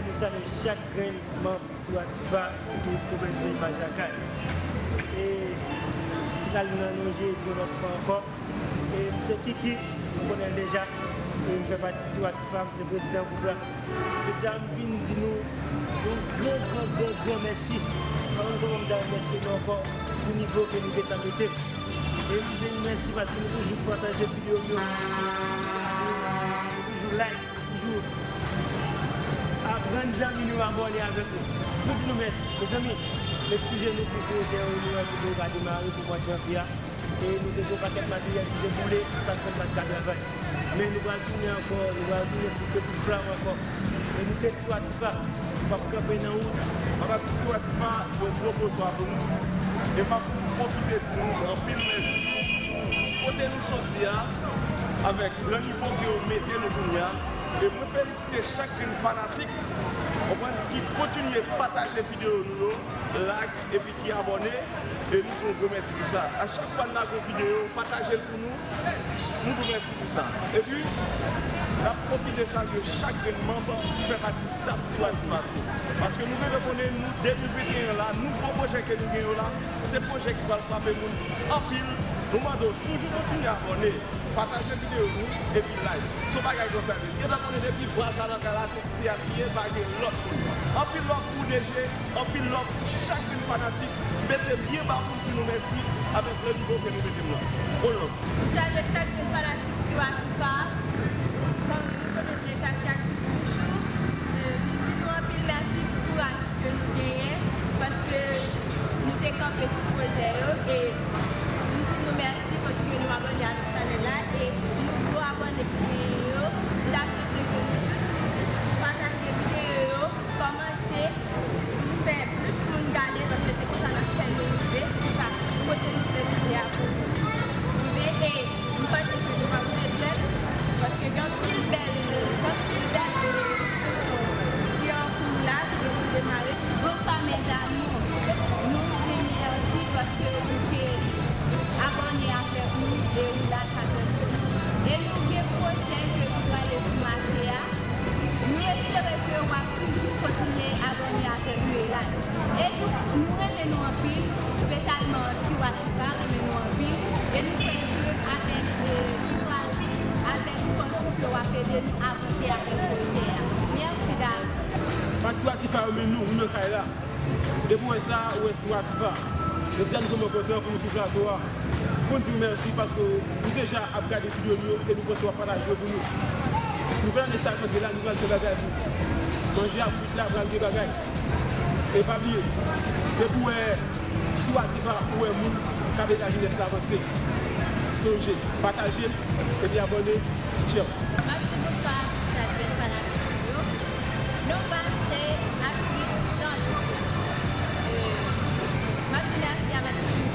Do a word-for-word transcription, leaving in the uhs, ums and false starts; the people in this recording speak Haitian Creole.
M salye chak grenn manm Tiwa Tifa, tout komèdyen Imaj Lakay. E m salye nan non Jezi yon lòt fwa ankò. E m se Kiki, nou konnen l deja. E m fè pati Tiwa Tifa, m se prezidan gwoup la. Jodi a, m vin di nou yon gran, gran, gran, gran mèsi. M pa konn kòman m ta remèsye nou ankò pou nivo ke nou gentan mete m. E m di nou mèsi paske nou toujou pataje videyo m yo. Nou toujou like, nou toujou aprann zanmi nou abòne avèk nou. Nou di nou mèsi. Mezanmi, met ti je nou pou pwojè yo, nou wè videyo ka demare pou mwa janvye a. E nou te gen yon pakèt materyèl ki te boule, se sa k fè n pa t ka travay. Men nou pral tounen ankò, nou pral tounen pou fè plis flawa ankò. E nou se Tiwa Tifa, nou p ap kanpe nan wout. Fanatik Tiwa Tifa, yon gwo bonswa pou nou. E m ap pwofite di nou anpil mèsi. Kote nou soti a, avèk le nivo ke yo mete nou kounye a. E mwen felisite chak grenn fanatik, konprann, ki kontinye pataje videyo nou yo, like, epi ki abòne, e nou di yon gwo mèsi pou sa. A chak fwa n lage yon videyo, pataje l pou nou, nou di w mèsi pou sa. Epi, n ap pwofite salye chak grenn manm ki fè pati staf Tiwa Tifa tou. Paske nou gentan konnen nou de mil venteyen an la, nouvo pwojè ke nou gen yo la, se pwojè ki pral frape moun anpil. Nou mande w toujou kontinye abòne, pataje videyo nou, epi like. Se yon bagay konsa l ye. Gentan konnen depi Brazza lakay la, se ti teyat li ye, pa gen lòt moun. Anpil love pou D J, anpil love pou chak grenn fanatik. Bese byen ba pou m di nou mèsi avèk le nivo ke nou mete m nan. On love. M salye chak grenn fanatik Tiwa Tifa. Kòm nou konnen deja, se Actrice Chouchou. E, m di nou anpil mèsi pou kouraj ke nou genyen, paske nou te kanpe sou pwojè yo, e m di nou mèsi paske nou abòne avèk chanèl la, e nouvo abòne ki genyen yo, m ta swete ke nou toujou pataje videyo yo, kòmante, pou nou fè plis moun gade, paske se konsa n ap fè nou rive, se konsa nou pote nouvèl videyo a pou nou rive, e m panse ke nou p ap regrèt, paske gen anpil bèl, gen anpil bèl ki an kou la, ki gen pou demare. Bonswa mes amours, nou di mèsi paske ou te abòne avèk nou e ou la avèk nou. E nou gen pwojè ke nou prale sou mache a. Nou espere ke w ap toujou kontinye abòne avèk nou e like. E nou, nou renmen nou anpil, espesyalman Tiwa Tifa renmen nou anpil. E nou kwè ke avèk, e, kouraj, avèk fòs ou ke w ap ede nou avanse avèk pwojè a. Mèsi davans. Fanatik Tiwa Tifa yo, men nou, nou nan kay la. Depi w wè sa, ou wè Tiwa Tifa. Jodi a nou vrèman kontan pou nou sou plato a. Pou n di w mèsi paske ou deja ap gade videyo nou yo e nou panse w ap pataje yo pou nou. Nouvèl ane sa k antre la, nou pral fè bagay pou manje a, pou la pral gen bagay. E pa bliye, depi w wè Tiwa Tifa, ou wè moun k ap ede lajenès la avanse. Sonje, pataje l, epi abòne. Tchao. M ap di bonswa a chak grenn fanatik mwen yo. Non pa m se Actrice Jean Luc. E, m ap di mèsi avèk tout